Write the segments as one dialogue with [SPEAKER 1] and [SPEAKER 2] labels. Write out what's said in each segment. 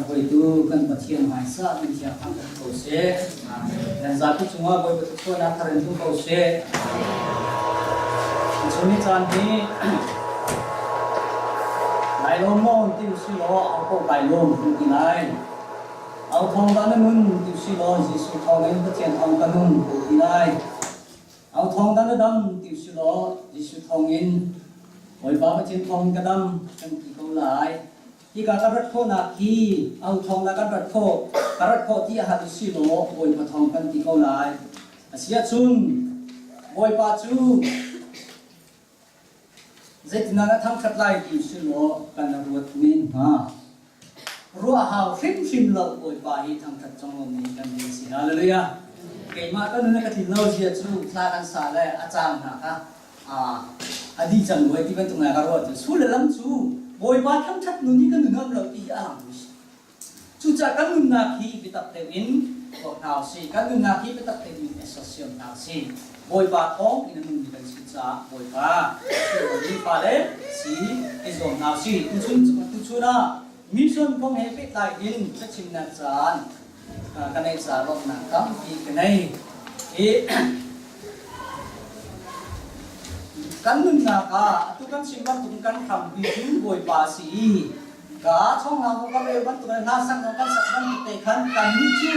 [SPEAKER 1] Hruaitu kan Pathian hmaisa min thiang thangṭhat ko seh. Nan zapi cungah Bawipa thluachuahnak thar in tlung ko seh. Chun ni caan hi lai lawm maw ti usih law au ko kai lawm kan ti lai. Au thawng dah na nun ti usih law Jesuh thawngin Pathian thawng ka nun ko ti lai. Au thawng dah na dam ti usih law Jesuh thawngin Bawipa Pathian thawngin ka dam kan ti ko lai. Hika ka rat khawhnak hi au thawng la kan rat khawh, ka rat khawh ti a hal usih law Bawipa thawng kan ti ko lai. Asiahcun Bawipa cu zeitindah na thangṭhat lai ti usih law kan ruat men hnga. Ruah hau hrimhrim lo Bawipa hi thangṭhat cang lomi kan hei si. Hallelujah. Keimah ka nun a ka tlin lo zia cu thla kan sa le a caang hna kha a dih cang rua ti bantuk ngai ka ruah cu su le lam cu Bawipa thangṭhat nun hi kan nun am lo ti hi a lang mi si. Cucaah kan nunnak hi biatak deuh in tuak hna usih. Kan nunnak hi biatak deuh in associate hna usih. Bawipa thawng in a nungmi kan si caah Bawipa mi fale si i zuam hna usih. Tuchun tuchun ah mission kong he pehtlai in biachimnak caan ka neih caah lawmhnak tampi ka nei. I kan nunnak ah atu kan chim bantuk kan hrampi cu Bawipa a si i ka chawnglang kong ka rel bantuk le hla sak kan sak bantuk te khan kannih cu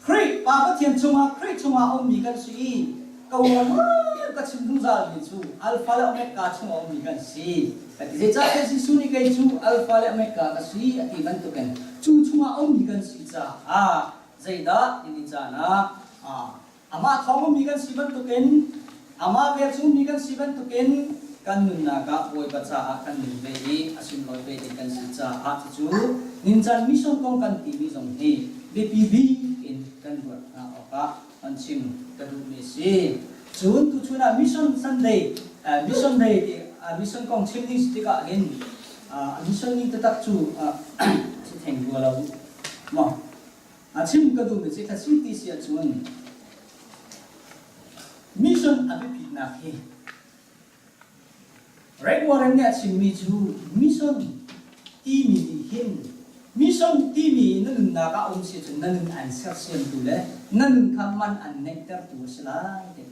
[SPEAKER 1] Khrih Pa Pathian chungah Khrih chungah ummi kan si i ka uar ka chim zungzal mi cu Alpha le Omega chungah ummi kan si. Ka ti zeicahtiah Jesuh nih kei cu Alpha le Omega ka si a ti bantukin cu chungah ummi kan si caah zeidah timi caan ah amah thawng ummi kan si bantukin amah vel chungmi kan si bantukin kan nunnak ah Bawipa caah kan nun ve i a sunlawi ve ding kan si caah cucu nincan mission kong kan timi zong hi biapi bik in kan ruat hna awkah an chim ka duhmi si. Cun tuchun ah mission Sunday mission day ti mission kong chim ding si tikah hin mission ni taktak cu si theng rua lo maw. A chim ka duhmi cu thasi ti si ahcun mission a biapitnak hi Rick Warren nih a chimmi cu mission timi nih hin mission timi na nunnak ah um si cun na nun an sersiamtu le na nun kha man an neihtertu a si lai ti.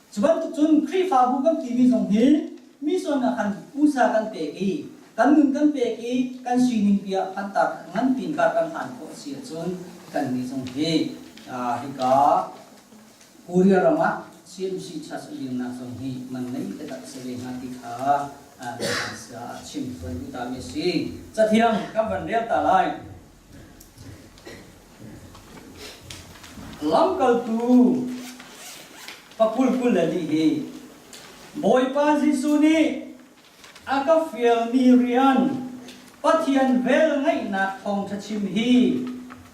[SPEAKER 1] Cu bantuk cun Khrihfabu kan timi zong hi mission ah khan usa kan pek i kan nun kan pek i kan sining piah kan tar ngan pin kar kan hlan khawh si ahcun kan nih zong hi hika Korea ram ah CMC Church a dirnak zong hi man ngei taktak a si ve hnga ti kha chim tuan duh ta mi a si. Cathiang kan van rel ta lai. Lamkaltu pakul kul le li hi Bawipa Jesuh nih a ka fialmi rian Pathian velngeihnak thawngṭha chim hi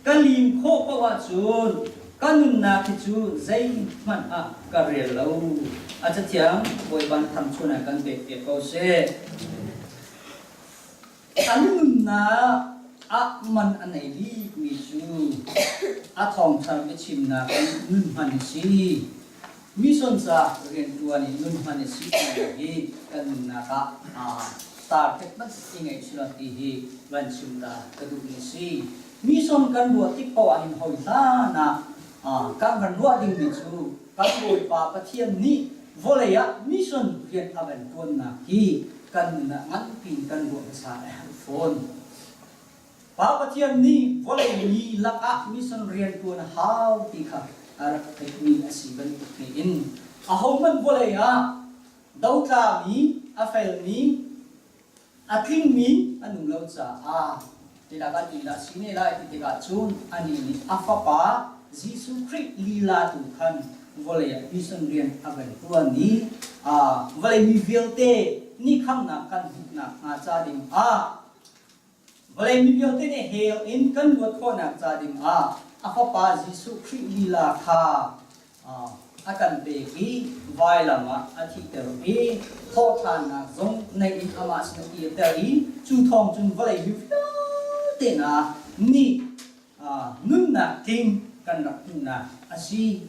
[SPEAKER 1] ka lim khawh paoh ahcun ka nunnak hi cu zeihmanh ah ka rel lo. A cathiang Bawipa na thangchun ah kan pek piak ko seh. Kan nunnak ah man a nei bikmi cu a thawngṭha biachimnak in nun hman a si. Mission ca rianṭuan i nun hman a si ti hi kan nunnak ah target hmanh i ngeih silo ti hi van chim ta ka duhmi a si. Mission kan ruah tik paoh ah hin hawi hlan ah kan van ruah dingmi cu kan Bawipa Pathian nih vawlei ah mission rian a van ṭuannak hi kan nun ah nganpi in kan ruah hmasa a herh fawn. Pa Pathian nih vawlei mi lakah mission rianṭuan a hau ti kha a rak theihmi a si bantuk tein ahohmanh vawlei ah dotlami, a felmi, a tlingmi an um lo caah tilak ah ti dah si ne lai ti tikah cun anih nih a fapa Jesuh Khrih lila tu khan vawlei ah mission rian a van ṭuan i vawlei mi vialte nih khamhnak kan hmuhnak hnga ca ding ah Vawlei mi vialte nih hell in kan luat khawhnak ca dingah a Fapa Jesuh Khrih lila kha a kan pek i vailam ah a thihter i thawhṭhannak zong nei in amah sin a kirter i cu thawng cun vawlei mi vialte hna nih nunnak tling kan rak hmuhnak a si.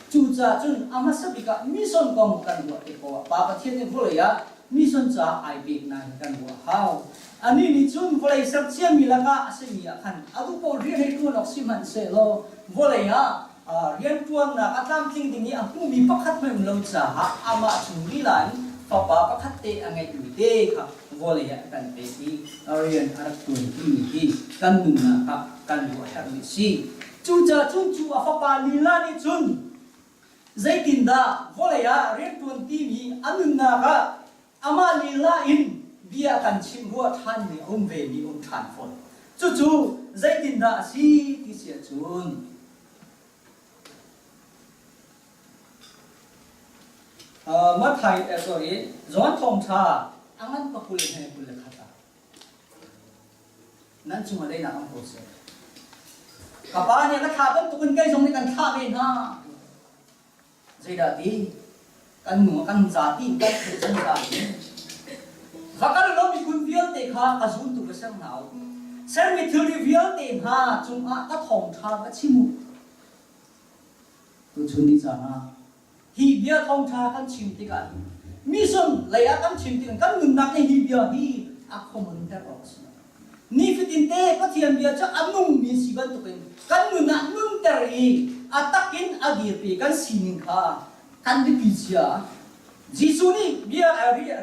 [SPEAKER 1] Cucaah cun a hmasa bik ah mission kong kan ruah tik poah Pa Pathian nih vawlei ah mission caah ai peknak hi kan ruah hau. Anih nih cun vawlei ser ciami lakah a simi ah khan a duh paoh rian hei ṭuan awk sihmanhsehlaw vawlei ah rianṭuannak a tlamtling ding i a hmuhmi pakhat hmanh um lo caah amah chung lila in fapa pakhat te a ngeihmi te kha vawlei ah a kan pek i rian a rak ṭuan timi hi kan nunnak ah kan ruah herhmi a si. Cucaah cun cu a fapa lila nih cun zeitindah vawlei ah rianṭuan timi a nunnak ah amah lila in bia kan chim rua ṭhanmi a um vemi um ṭhan fawn. Cucu zeitindah a si ti si ahcun Matthai sorry John thawngṭha a ngan pakul he 21 ah nan cungah daihnak um ko seh. Ka pa nih a ka thlah bantukin kei zong nih kan thlah ve hna. Zeidah ti? Kan nu kan zati kan theih can zati. Va kal lo miphun vialte kha ka zultu ka ser hna u. Sermi thilri vialte hna cungah ka thawngṭha ka chim u. Tuchun ni caan ah hi bia thawngṭha kan chim tikah hin mission lei ah kan chim tikah kan nunnak nih hi bia hi a common ter awk a si. Nifatin te Pathian bia cu a nungmi si bantukin kan nun ah nunter i a tak in a dirpi kan sining kha kan biapi cia. Jesuh nih bia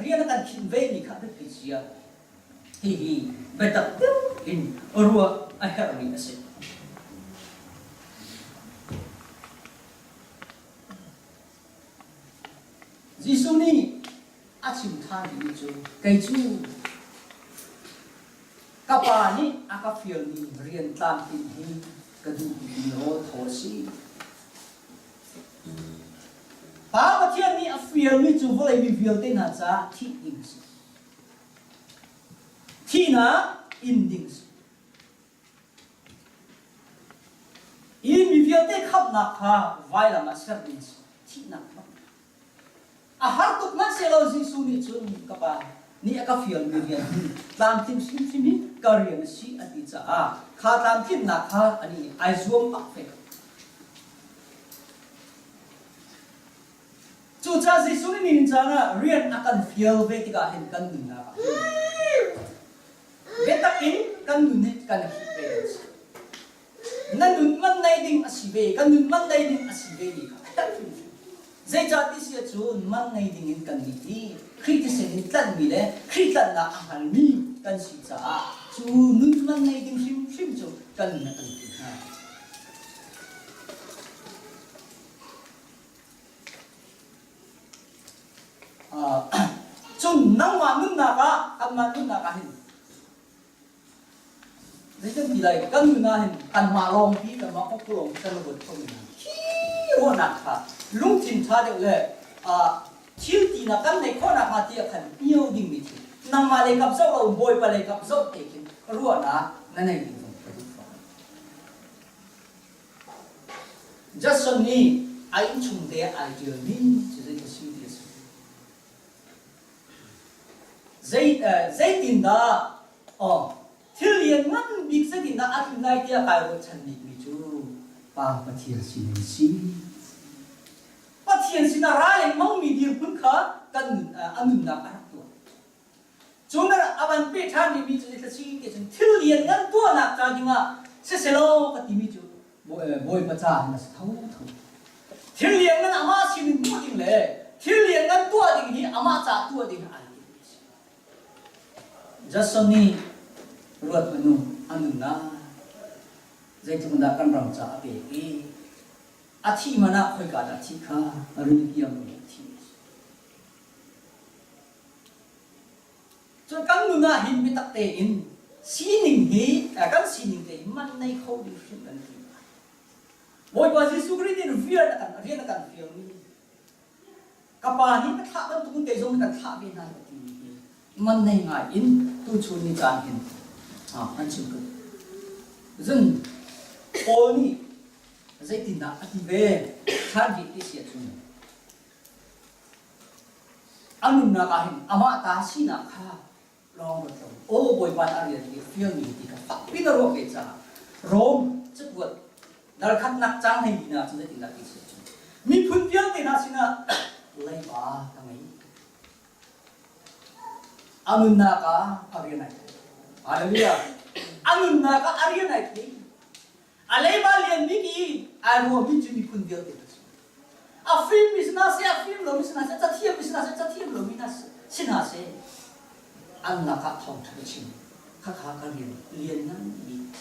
[SPEAKER 1] rian a kan khinh vemi kha biapi cia. Hihi biatak deuh in ruah a herhmi a si. Jesuh nih a chim ṭhan rihmi cu kei cu ka pa nih a ka fialmi rian tlamtlinh hi ka duh bikmi rawl thaw a si. Pa Pathian nih a fialmi cu vawlei mi vialte hna caah thih ding a si. Thihnak in ding a si. Hi mi vialte khamhnak kha vailam ah ser ding a si. Thihnak bak. A har tuk hmanhsehlaw Jesuh nih cun ka Pa nih a ka fialmi rian hi tlamtling hrimhrim hi ka rian a si a ti caah kha tlamtlinnak kha anih nih ai zuam bak ve ko. Cucaah Jesuh nih nihin caan ah rian a kan fial ve tikah hin kan nunnak ah hin biatak in kan nun hi kan hih ve a si. Na nun man nei ding a si ve, kan nun man nei ding a si ve ni kha a herh hrimhrim. Zeicah ti si ahcun man ngei ding in kan nih hi Khrih thisen in tlanhmi le Khrih tlanhnak a hngalmi kan si caah cu nun man ngei ding hrimhrim cu kan nun a kan ti hna. Cun nangmah nunnak ah kanmah nunnak ah hin Zeitin ti lai kan nun ah hin kanmah lawng hi kanmah kok lawng hi kan ruat kho mi hna hi ruahnak kha lungthin ṭha deuh le thil tinak kan neih khawhnak hnga tiah khan hio dingmi thil nangmah lei kap zoh lo bawipa lei kap zoh te khin ruahnak na nei ding zong ka duh fawn. Judson nih a innchung te ah ai ṭialmi cu zei ka si ti a si. Zeitindah thil lianngan bik zeitindah a tlun lai tiah kai ruahchan bikmi cu Pa Pathian sinin a si. Pathian sinah ra lengmangmi dirhmun kha kan nun, a nunnak a rak tuah. Cun a van peh ṭhan rihmi cu zeitluk si ti cun thil lianngan tuahnak ca dingah siselaw ka timi cu Bawipa ca hin a si thotho. Thil lianngan amah sinin hmuh ding le thil lianngan tuah ding hi amah ca tuah ding ai timmi a si. Jason nih ruat hmanh u a nunnak zeitluk dah kan ram ca a pek i a thih man ah khoika dah a thih kha rili kiang in a thi. Cun kan nun ah hin biatak tein sining hi kan sining te hi man nei kho ding hrim kan ti. Bawipa Jesuh Khrih nih rian a kan rian a kan fialmi ka pa nih ka thlah bantukin kei zong nih kan thlah ve hna a timi hi man nei ngai in tuchun ni caan hin an chim ko. Zun Paul nih zeitindah a ti ve ṭhan rih ti si ahcun A nunnak ah hin amah ta sinak kha lawng ruat lo. Aw Bawipa nih a rian hi fialmi ti kha fakpi na ruah ve caah Rom cakuat dal khatnak cang hei hna cu zeitindah ti si cun miphun vialte hna sinah leiba ka ngei. A nunnak ah a rian ai thei. Hallelujah. A nunnak ah a rian ai thei. A leiba lian bik i ai ruahmi cu miphun vialte ka si. A fimmi si hna seh, a fim lomi si hna seh, cathiammi si hna seh, cathiam lomi hna si hna seh, an lakah thawngṭha ka chim. Khakha ka rian lian ngan bik,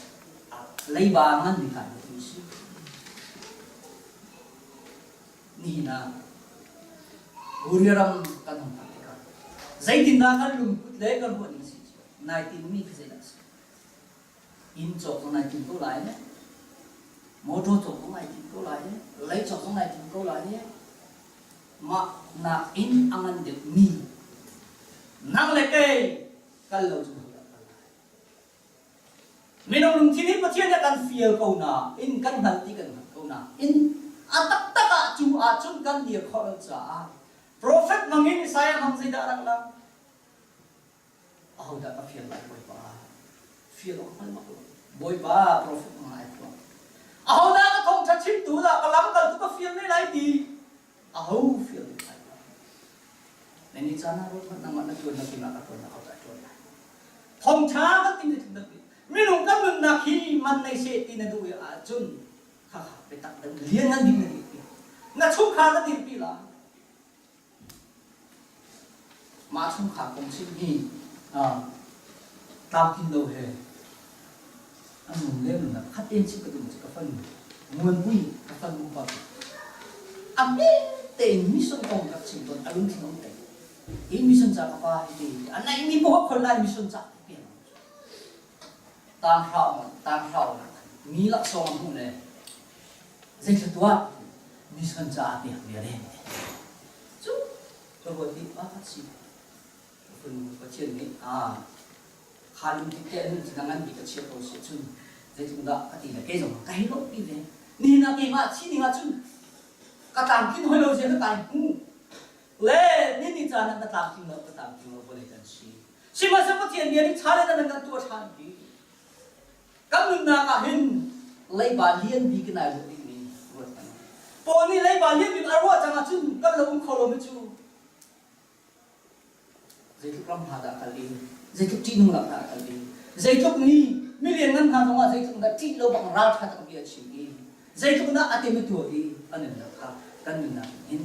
[SPEAKER 1] leiba ngan bik ai ruahmi si. Nihin ah Korea ram kan hung phak tikah zeitindah kan lungput le kan ruah ning a si cio? Nai tinmi khi zeidah a si? Inn cawk zong nai tim ko lai ne? Motor cawk zong nai tim ko lai ne? Lei cawk zong nai tim ko lai ne? Mah nak in a ngan deuh mi nang le kei kal lo cu hodah kal lai? Minung lungthin hi Pathian nih a kan fial ko na in kan hngalh ti kan hngalh ko na in a taktak ah cu ahcun kan dir khawh lo caah profet hmangin Isaiah hmang zeidah a rak lang? Ahodah ka fial lai Bawipa? Fial awk hngal bak lo. Bawipa profet hmang ai phuang. Ahodah ka thawngṭha chimtu dah ka lamkaltu ka fial ne lai ti aho fial ne lai? Na ni caan ah ruat hmanh nangmah na ṭuan na keimah ka ṭuan na ahodah ṭuan lai? Thawngṭha kan ti mi minung kan nunnak hi man nei seh ti na duh ahcun khakha biatak deuh lianngan bik na dirpi na chungkhar na dirpi la mah chungkhar kong chim hi tlamtlin lo he an nung le nunnak khat tein chim ka duh cu ka fanu muanpui ka fanu pa a hme tein mission kong rak chim tawn a lungthin um te Hi mission ca ka pa hi ti a naihmi poah khon lai mission ca ti tang hrau tang hrau mi laksawng a hmuh le zeitluk tuah mission ca pek ve re cu ka ruat i a si Pathian nih a kha lungthin te nun na ngan bik a chia ko si cun zeitluk dah ka ti le kei zong ka hei lawh pi ve ni na keimah chi ding ah cun ka tlamtlin hoi lo zia ka kai hmu Le nini caan ah na tlamtling lo ka tlamtling lo vawlei kan si. Sihmanhsehlaw Pathian bia nih chale nan kan tuah ṭhan pi. Kan nunnak ah hin leiba lian bik in ai ruah dingmi ruat hmanh. Paul nih leiba lian bik a ruah cang ahcun kan lo um kho lomi cu zeitluk ram hna dah kal i zeitluk ṭihnung lam dah kal i zeitluk ni milian ngan hna zongah zeitluk dah ṭih lo bang ralṭha tak bia chim i zeitluk dah a tem i tuah i a nunnak kha kan nunnak in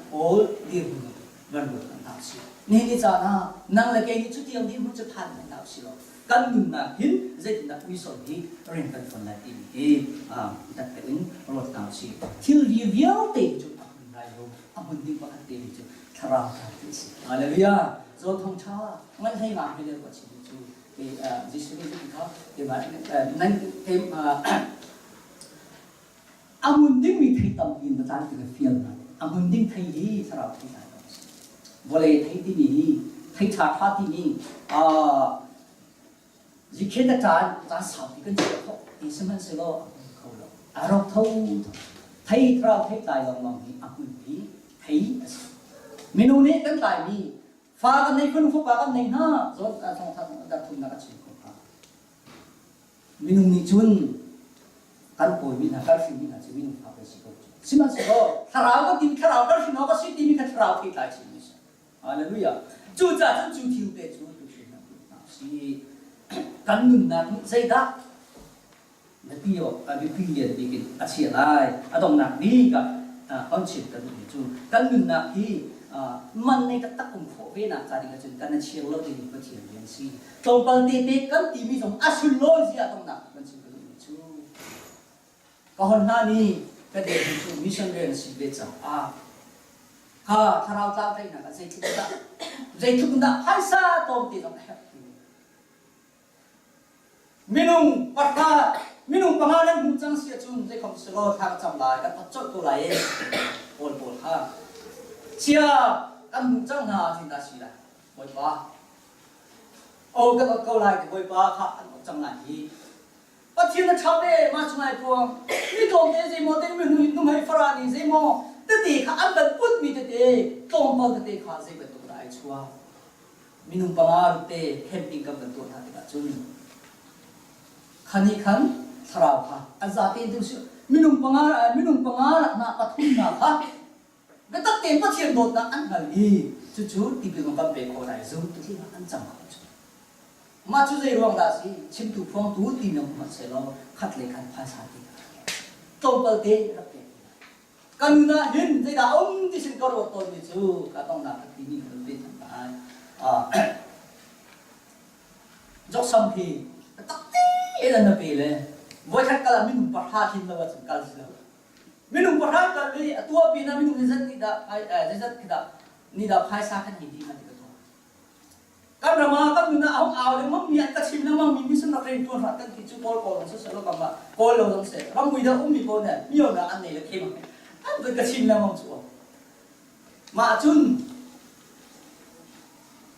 [SPEAKER 1] Paul dirhmun van ruat kan hna si nihin ni caan ah nang le kei nih cutiang dirhmun cu phan kan hna si lo kan nunnak hin zeitindah uisawn hi ring kan ṭuan lai timi hi tak in ruat hna si thil vialte cu a hmun lai lo a hmun ding pakhat te cu thlarau thar ti si hallelujah zo thong tha ngan hlei nga he le ko chim cu Jesuh nih ti kha keimah nan a hmun dingmi thei tampi in va ti ka fial hna a hmun ding thei hi thlarau thei tlai lo vawlei thei timi hi thei ṭha ṭha timi zikhet a caan caan saupi kan chiah khawh ti sihmanhsehlaw a hmun kho lo a rawk tho thei thlarau thei tlai lengmang hi a hmunmi thei a si minung nih kan tlaimi Fa kan nei phun fapa kan nei hna zawn thongthat dar thumnak a chim ko kha. Minung nih cun kan pawimi hna kan hrinmi hna cu minung fa kan si ko cu. Sihmanhsehlaw thlarau kan timi thlarau kan hrin awk a si timi kha thlarau theitlai chimmi si. Hallelujah. Cucaah cun cu thil te cu tu hrin hna si. Kan nunnak nih zeidah biapi awk biapi lian bik in a chia lai a donghnak bik ah hon chim ka duhmi cu kan nunnak hi man nei taktak um khawh ve nak ca ding ahcun kan a chir lo ding Pathian rian si tlawmpal te te kan timi zong a sunlawi zia donghnak kan chim ka duhmi cu ka hon hna ni ka dir cu mission rian si ve caah kha thlarau tlau teinak ah zeitluk dah zeitluk dah phaisa tlawmte zong a herh Minung pahra, minung panga nan hmuh cang si ahcun zeikhom selaw thla ka cam lai, kan ot colh ko lai i pawl pawl kha chia kan hmuh cang hna tin dah si lai Bawipa. O kan ot ko lai ti Bawipa kha an ot cang lai hi. Pathian a ṭha ve mah chung ai puang. Mi tlawmte zeimaw te mi nu hei fara nih zeimaw tete kha an van putmi tete tlawmpal tete kha zei bantuk dah ai chuah. Minung panga te camping kan van tuah hna tikah cun kha nih khan thlarau kha an zate in tu minung panga minung panga laknak pathum hna kha biatak tein Pathian dawtnak an hngal i cucu tipil kan pek khawh lai zum tu thil an cang kho cu. Mah cu zei ruang dah si? Chimtu phuangtu ti na hmu selaw khat le khat phaisa ti tlawmpal te rak pek. Kan nun ah hin zeidah um ti sin ka ruat tawnmi cu ka tongnak ka timi ka pe than lai. Joksam hi tak te na pe le voikhat kal ah minung pahra thin lo ahcun kal si lo. Minung pahra kal i a tuah pin ah minung zeizat nih dah zeizat khi dah nih dah phaisa khan hi ti ma ti ka tuah. Kan ram ah kan nun ah a hung au lengmang mi an ka chim lengmang mi mission rak rian tuan hlah kan ti cu kawl kawl zong siseh lo kam ah kawl lo zong seh ramui dah ummi pawl nih mio na an nei le khem an van ka chim lengmang cu. Mah cun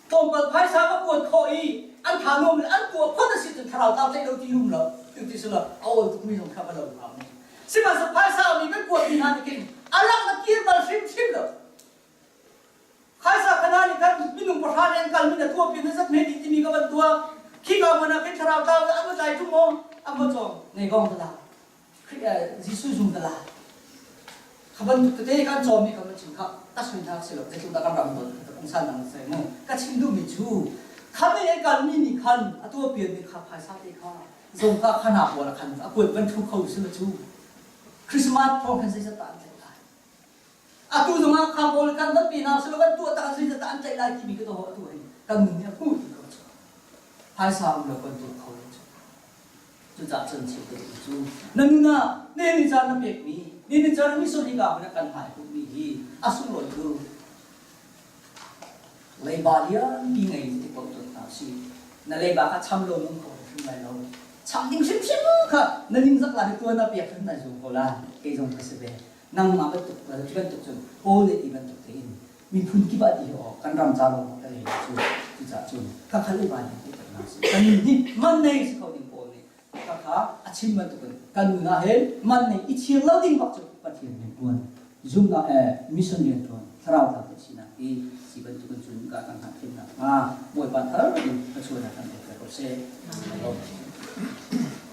[SPEAKER 1] tlawmpal phaisa ka kuat khawh i an tha nuam le an tuah phot a si cun thlarau tlau tlaih lo ti rum lo tu ti silo a awl tukmi zong kha va lo hnga mu. Sihmanhsehlaw phaisa mi kan kuatmi hna nih khin a lak na kir bal hrimhrim lo. Phaisa khana nih khan minung pahra le an kalmi na tuah pi na zat me ti timi ka van tuah. Khi ka hmun ah khin thlarau tlau an va tlai ṭung maw an va cawng nei gong tala. Jesuh zum tala. Kha bantuk tete kan cawmi kan van chim kha ka sui hna si lo zeitluk dah kan ram dawt ka pungsan nang sai mu ka chim duhmi cu kha mei an kalmi nih khan a tuah pian nih kha phaisa te kha zong kha khana pawl khan a kuat van thu kho si ma cu Christmas thawng khan zeizat dah an tlaih lai atu zongah kha pawl kan van pe hna silo kan tuah tak zeizat dah an tlaih lai timi ka to atu hin kan nun nih a hmuh ti ko cu phaisa um lo kan tuah kho lo cu Cucaah cun chim ka duh cu na nun ah ne ni caan na pekmi ni ni caan mi sun hika hmun ah kan hmai hmuhmi hi a sunglawi cu leiba lianpi ngei ti paoh tuan hna usih. Na leiba kha cham lo nung kho hrim lai lo. Cham ding hrimhrim kha na ningzak la hi tuan na pek hrim nai zum ko la. Kei zong ka si ve. Nangmah bantuk cu bantuk cun Paul nih ti bantuk tein miphun kip ah ti awk kan ram ca lawng ka lei cu cucaah cun khakha leiba nih ti hna sih kan nun hi man nei si kho ding pawl nih khakha a chim bantukin kan nun ah hin man nei i chir lo ding bak cu Pathian rian tuan zumnak eh mission rian tuan thlarau thar te sinak hi si bantukin cun ka kan hngah thiamnak hnga Bawipa thar in ka chuan kan pek ko seh. Amen.